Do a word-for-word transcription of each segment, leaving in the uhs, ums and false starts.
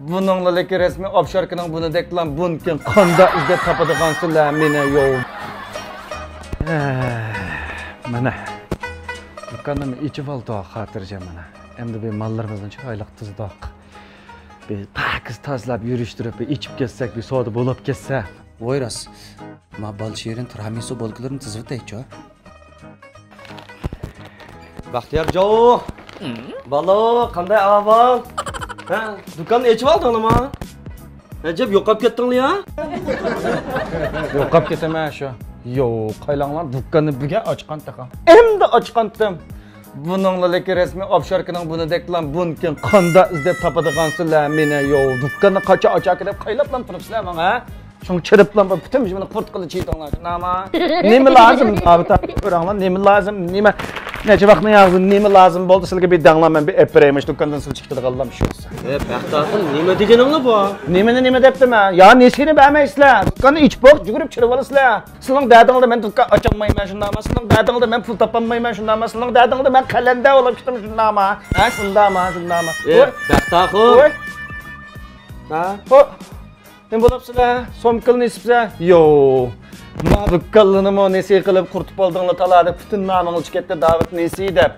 بۇنىڭلا لېكىن رەسمىي ئوفشوركىنىڭ بۇنىدەكلا بۇنكىن قانداق ئىزدەپ تاپىدىغانسىلەر مېنى يو. مانا، دۇكاننىمۇ ئېچىۋالدۇق خاتىرجەم مانا. ئەمدى بۇ ماللىرىمىزنى چىرايلىق تىزدۇق. بىر پاكىز تازىلاپ يۈرۈشتۈرۈپ، بىر ئېچىپ كەتسەك، بىر سودا بولۇپ كەتسە. ۋاي راست. ما بالشېرىن تىرامىسۇ بولكىلىرىنى تىزىۋېتەيچۇ. بەختىيار جو. بالو، قانداق ئەھۋال؟ ھە، دۇكاننى ئېچىۋالدىڭلارمۇ؟ ئەجەب يوقاپ كەتتىڭلار يا؟ يوقاپ كېتىمەن شۇ. يو، قايلاڭلار دۇكاننى بۈگۈن ئاچقان تېخى. ئەمدى ئاچقانتىم. بۇنىڭلا لېكىن رەسمىي ئوفشوركىنىڭ بۇنىدەكلا بۇنكىن قانداق ئىزدەپ تاپىدىغانسىلەر مېنى يو. دۇكاننى قاچا ئاچاكى دەپ قايلاپلام تۇرۇپسىلەر ماڭا. شۇڭا چىرىپلا بۇ پۈتۈن مېنى قۇرت قىلىپ چىقىتىڭلار، شۇنداقمۇ؟ نېمە لازىم؟ ئاۋۇ تا-، كۆرۈڭلار، نېمە لازىم؟ نېمە، نەچچە ۋاقىتنى ياغزىن، نېمە لازىم بولدى سىلىگە بىر دەڭلار، مەن بىر ئېلىپ بېرەي، مۇشۇ دۇكاندىن سىلى چىقىدىغانلام شۇ بولسا. ئە، بەخت ئاخۇن، نېمە دېگىنىڭلار بۇ؟ نېمىنى نېمە دەپتىمەن؟ يا نېسىنى بەرمەيسىلەر، دۇكاننى ئېچىپ بوق، يۈگۈرۈپ چىرىۋالىسىلەر. سىلىنىڭ دەردىڭلاردا مەن دۇكان ئاچالمايمەن، شۇنداقمۇ؟ سىلىنىڭ دەردىڭلاردا مەن پۇل تاپالمايمەن، شۇنداقمۇ؟ سىلىنىڭ دەردىڭلاردا مەن قەلەندەر بولۇپ كېتىمەن، شۇنداقمۇ؟ ھە، شۇنداقمۇ؟ شۇنداقمۇ؟ ئە، بەخت ئاخۇن. ۋاي. ھە؟ ھو. نېمە بولاپسىلەر؟ سومكىلىنى ئېسىپسىلەر؟ يو. ما بۇ كاللىنىمۇ نېسى قىلىپ قۇرتۇپ بولدۇڭلار تالادا، پۈتۈن نامىڭلار چىقىپ كەتتى داۋۇت نېسى دەپ.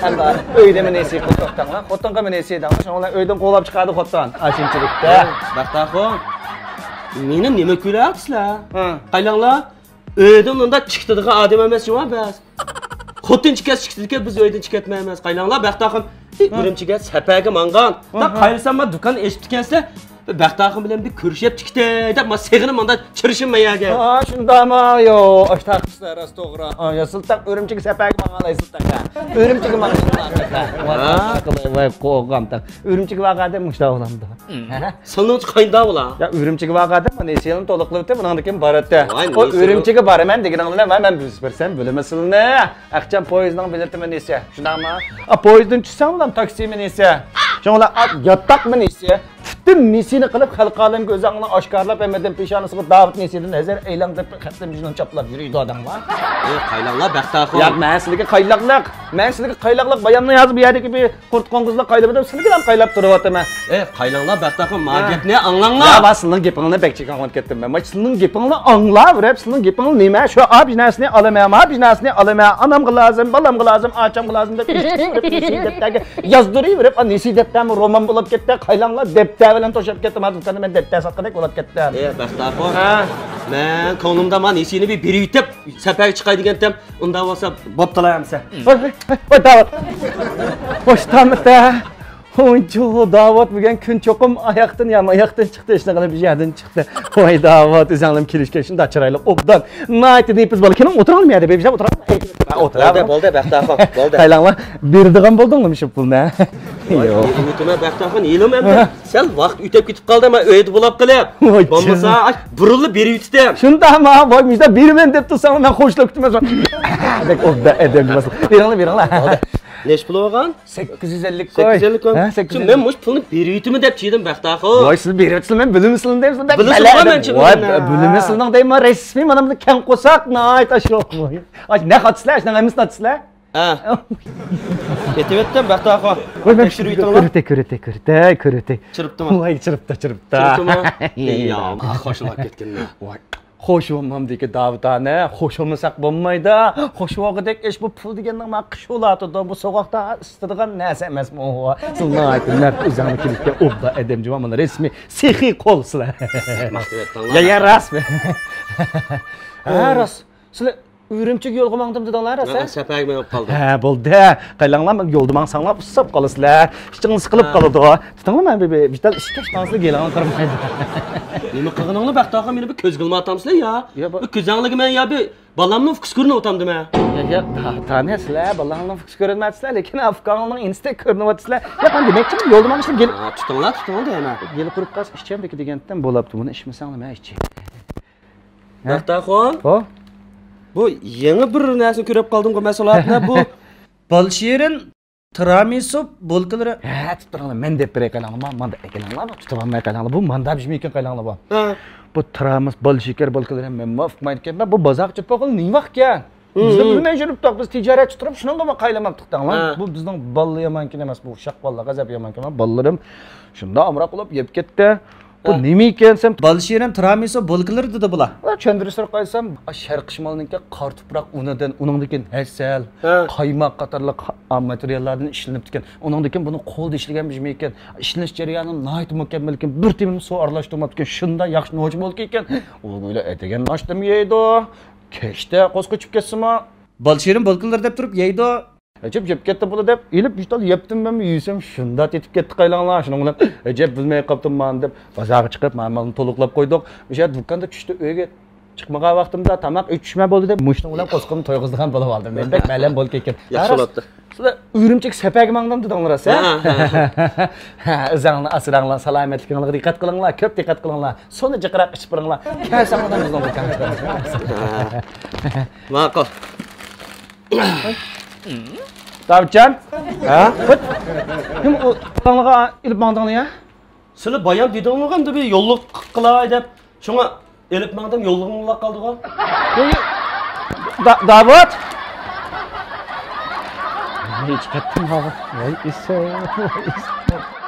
ئەمدى ئۆيدىمۇ نېسى قىلىپ توختاڭلار. خوتۇنغىمۇ نېسى دەڭلار. شۇڭا ئۆيدىن قوغلاپ چىقاردى خوتۇن. ئاشۇنچىلىكتە. بەخت ئاخۇن. مېنى نېمە كۈيلەۋاتىسىلەر؟ ھە. قايلاڭلار. ئۆيدىن ئۇنداق چىقىدىغان ئادەم ئەمەس جۇما بەس. خوتۇن چىكەس چىقىدىكەن، بىز ئۆيدىن چىقىۋەتمەيمىز. قايلاڭلار، بەخت ئاخۇن ئۈرۈمچىگە سەپەرگە مانغان. تا قايلىسام ما دۇكان ئېچىپتىكەنسىلەر. بەخت ئاخۇن بىلەن بىر كۆرۈشۈپ چىقتى دەپ ما سېغىنىپ ماندا چىرىشىم ما يەرگە. ھا، شۇنداقما؟ يو، ئاشتاق ئىشلار راست توغرا. ھا، يا سىلتاق ئۈرۈمچىگە سەپەرگە ماڭالايسىز تاقا. ئۈرۈمچىگە ماڭالايسىز تاقا. ۋاي قوغام تاق. ئۈرۈمچىگە ۋاقەدە مۇشتا بولامدۇ؟ سىلنىڭچە قايدا بولا؟ يا ئۈرۈمچىگە بارغاندا مانا نېسىيەنى تولۇق قىلىۋېتىپ، ئۇنىڭدىن كېيىن باراتتى. ۋاي، ئۇ نېسىيە. ئۈرۈمچىگە بارىمەن دېگىنىڭ بىلەن مەن، مەن بىر بەرسەم بىلىمەن سىلىنى. ئەخچام پويىزنىڭ بېلىتىمۇ نېسىيە. شۇنداقمۇ؟ ئا، پويىزدىن چۈشسەڭ بىلەن تاكسىمۇ نېسىيە. شۇڭا ئا، ياتاقمۇ نېسىيە. پۈتۈن نېسىيىنى قىلىپ خەلق ئالەمگە ئۆزۈڭنى ئاشكارىلاپ ھەممىدىن پېشانىسىغا داۋۇت نېسىيىدىن ھەزەر ئەيلەڭ دەپ خەتنى مۇشۇنىڭ چاپلاپ يۈرىدۇ ئادەڭلار. ئەي، قايلاڭلار بەختىيار ئاخۇن. ياق، مەن سىلىگە قايلاقلىق. مەن سىلىگە قايلاقلىق بايامنى يازىپ بۇ يەردىكى بىر قۇرت قوڭغۇزلار قايلىمىدى، سىلىگىلا قايلاپ تۇرۇۋاتىمەن. ئەي، قايلاڭلار بەختىيار ئاخۇن، ما ھە. گەپنى ئاڭلاڭلار. يا، ما سىلىنىڭ گېپىڭلارنى بەك چىقىرىۋاتىپ كەتتىم مەن. ما سىلىنىڭ گېپىڭلارنى ئاڭلاۋېرىپ، سىلىنىڭ گېپىڭلار نېمە؟ شۇ، ئا، بىر نەرسىنى ئالىمەن، ما بىر نەرسىنى ئالىمەن، ئانامغا لازىم، بالامغا لازىم، ئاچامغا لازىم دەپ ئىششىق بېرىپ نېسى دەپتەرگە يازدۇرۇۋېرىپ، ئا، نېسى دەپتەرمۇ رومان بولۇپ كەتتى، قايلاڭلار دەپتەر بىلەن توشۇپ كەتتى، ما دۇكاننى مەن دەپتەر ساتقۇدەك بولۇپ كەتتىم. ئەي، بەختىيار ئاخۇن. ھە. مەن كۆڭلۈمدە ما نېسىنى بىر بېرىۋېتىپ، سەپەرگە چىقاي دېگەنتىم، ئۇنداق بولسا بوپتۇلا ئەمسە. ۋاي، ۋاي، ۋاي، داۋۇت. خوش تامىتە. ھويجۇ، داۋۇت بۈگۈن كۈن چوقۇم ئاياقتىن يا ماياقتىن چىقتى، ئىشنى قىلىپ بىر يەردىن چىقتى. ۋاي داۋۇت، ئۆزۈڭلارمۇ كېلىشكەن شۇنداق چىرايلىق، ئوبدان. ناھايىتى نېپىز بالا. كېلىڭ ئولتۇراڭلار، مەيدە بېبىجان ئولتۇراڭلار. ئولتۇراڭلار. بولدى، بولدى، بەختىيار ئاخۇن، بولدى. قايلاڭلار، بېرىدىغان بولدۇڭلارمۇ شۇ پۇلنى؟ ۋاي، يوق. بېرىۋېتىمەن بەختىيار ئاخۇن، ھېلىمۇ ئەمدى سەل ۋاقىت ئۆتۈپ كېتىپ قالدى، مەن ئۆيدە بولاپ قېلىپ. ۋاي، بولمىسا، ئاي، بۇرۇنلا بېرىۋېتىتتىم. شۇنداقما؟ ۋاي، مۇشۇنداق بېرىمەن دەپ تۇرساڭ، مەن خوشلاپ كېتىمەن. دەك ئوبدان ئەدەمگە باسىدۇ. بېرىڭلار، بېرىڭلار. بولدى. نەچچە پۇل بولغان؟ سەككىز يۈز ئەللىك كوي. سەككىز يۈز ئەللىك كوي. ھە، سەككىز يۈز ئەللىك. شۇ، مەن مۇشۇ پۇلنى بېرىۋېتىمەن دەپ چىدىم بەختىيار ئاخۇن. ۋاي، سىز بېرىۋېتىسىلەر، مەن بىلىمىسىلەر دەيمەن. بىلىسىلەر، مەن چىدىم. ۋاي، بىلىمىسىلەر دەيمەن، رەسمىي مانا بۇ كەڭ قورساق، ناھايىتى ئاشۇ. ئاي، نەق ئاتىسىلەر، ئاشۇنىڭ ھەممىسىنى ئاتىسىلەر. ھە. ئېتىۋەتتىم، بەختىيار ئاخۇن. ۋاي، مەن تەكشۈرۈۋېتىڭلار. كۆرۈتەي، كۆرۈتەي، كۆرۈتەي، كۆرۈتەي. چىرىپتىما؟ ۋاي، چىرىپتا، چىرىپتا. چىرىپتىما؟ يا، خوشلاپ كەتكەنمەن. ۋاي. خوش بولمامدىكى داۋۇت ئانا، خوش بولمىساق بولمايدۇ. خوش بولغۇدەك ئىش، بۇ پۇل دېگەننىڭ ما قىش بولاتىدۇ، بۇ سوغۇقتا ئىسسىتىدىغان نەرسە ئەمەسمۇ ئۇ. سىز ناھايىتى مەرد، ئۆزۈڭنى كېلىشكە ئوبدان ئەدەم جۇما، مانا رەسمىي سېخىي قول سىلەر. ماختىۋەتتىڭلار. يا، يا، راست. ھە، راست. سىلەر ئۈرۈمچىگە يولغا ماڭدىم دېدىڭلار، راست؟ ھە، سەپەرگە مېڭىپ قالدىم. ھە، بولدى. قايلاڭلار، يولدا ماڭساڭلار ئۇسساپ قالىسىلەر. ئىچىڭلار سىقىلىپ قالىدۇ. تۇتۇڭلار، مەن بىر، بىر، بىر تال ئىشكەش ماڭسىلەر، گېلىڭلار قارىمايدۇ. نېمە قىلغىنىڭلار بەختىيار ئاخۇن، مېنى بىر كۆزگە ئىلمايتامسىلەر يا؟ يا، بۇ بىر كۆزۈڭلارغا مەن يا بىر بالامنىڭ ئۇكىسى كۆرۈنۈۋاتامدىمەن؟ يا، يا، تا-، تانە سىلەر بالامنىڭ ئۇكىسى كۆرۈنمەيتسىلەر، لېكىن ئۇكاڭلارنىڭ ئىنىسىدەك كۆرۈنۈۋاتىسىلەر. يا، مەن دېمەكچىمەن، يولدا ماڭسىلەر، گېلى. ھە، تۇتۇڭلار، تۇتۇڭلار دەيمەن. گېلى قۇرۇپ قالسا ئىچەمدىكى دېگەنتىم، بولاپتۇ، بۇنى ئىچمىسەڭلار مەن ئىچەي. ھە؟ بەختىيار ئاخۇن؟ ھو؟ بۇ يېڭى بىر نەرسىنى كۆرۈپ قالدىمغۇ مەھسۇلاتنى، بۇ بالشېرىن تىرامىسۇ بولكىلىرى. ھە، تۇتۇڭلار، مەن دەپ بېرەي قايلاڭلار، ما-، ماندا ئەكېلىڭلار، تۇتۇۋالماي قايلاڭلار، بۇ ماندا بىر مۇمكىن قايلاڭلار بۇ. ھە. بۇ تىرامىس، بالشېكەر بولكىلىرى مەن ئۇقمايدىكەنمەن، بۇ بازارغا چىقىپ قالغىلى نېمە ۋاقىتكەن؟ بىزنى بىلمەي يۈرۈپتۇق، بىز تىجارەتچى تۇرۇپ، شۇنىڭغىمۇ قايلىماپتۇق دەڭلار. ھە. بۇ بىزنىڭ باللا يامان ئىكەن ئەمەس، بۇ ئۇششاق باللا، غەزەپ يامان ئىكەن، بالىلىرىم. شۇنداق ئامراق بولۇپ يەپ كەتتى. بۇ ھە. نېمە ئىكەن دېسەم، بالشىرىم، تىرامىسۇ، بولكىلىرى دېدى بۇلار. ئۇلار چۈشەندۈرۈشلەرگە قارىسام، ئا، شەرقىي شىمالنىڭكى قارا تۇپراق ئۇنىدىن، ئۇنىڭدىن كېيىن ھەسەل، ھە. قايماق قاتارلىق ھا-، ماتېرىياللاردىن ئىشلىنىپتىكەن. ئۇنىڭدىن كېيىن بۇنى قولدا ئىشلىگەن بىر نېمە ئىكەن. ئىشلىنىش جەريانى ناھايىتى مۇكەممەل ئىكەن. بىر تېمىمۇ سۇ ئارىلاشتۇرماپتىكەن. شۇنداق ياخشى نوچى بولكى ئىكەن. ئۇ گويلا ئەتىگەن ناشتىمۇ يەيدۇ. كەچتە قورسىقى ئېچىپ كەتسىمۇ، بالشىرىم بولكىلىرى دەپ تۇرۇپ يەيدۇ. ئەجەب يەپ كەتتى بۇلا دەپ، ئېلىپ بىر تال يەپتىم مەنمۇ يېسەم شۇنداق تېتىپ كەتتى قايلاڭلار. شۇنىڭ بىلەن ئەجەب بىلمەي قاپتىم مانا دەپ، بازارغا چىقىپ، مانا مالنى تولۇقلاپ قويدۇق. ئۆشە دۇكاندا چۈشتە ئۆيگە چىقمىغان ۋاقتىمدا تاماق ئۆي چۈشمەي بولدى دەپ، مۇشۇنىڭ بىلەن قورسىقىمنى تويغۇزىدىغان بولۇپ ئالدىم. مەن بەك مەلەم بولۇپ كەتكەن. ياخشى بولۇپتۇ. سىلەر ئۈرۈمچىگە سەپەرگە ماڭدىم دېدىڭلار ھە؟ ھە، ھە. ھە، ئۆزۈڭلارنى ئاسراڭلار، سالامەتلىكىڭلارغا دىققەت قىلىڭلار، كۆپ دىققەت قىلىڭلار. سۇنى جىقراق ئىچىپ بېرىڭلار. كەلسەڭلار بىزنىڭ دۇكانغا. ماقۇل. داۋۇتجان. ھە؟ نېمە ئۇ، ئۇلارغا ئېلىپ ماڭدىڭلار يا؟ سىلى بايام دېدىڭلار ئەمدى بىر يوللۇق قىلاي دەپ. شۇڭا ئېلىپ ماڭدىم، يوللۇقۇڭلار قالدىغۇ. دا-، داۋۇت! ھېچ قېتىم ھاۋا. ۋاي ئىسا، ۋاي ئىسا.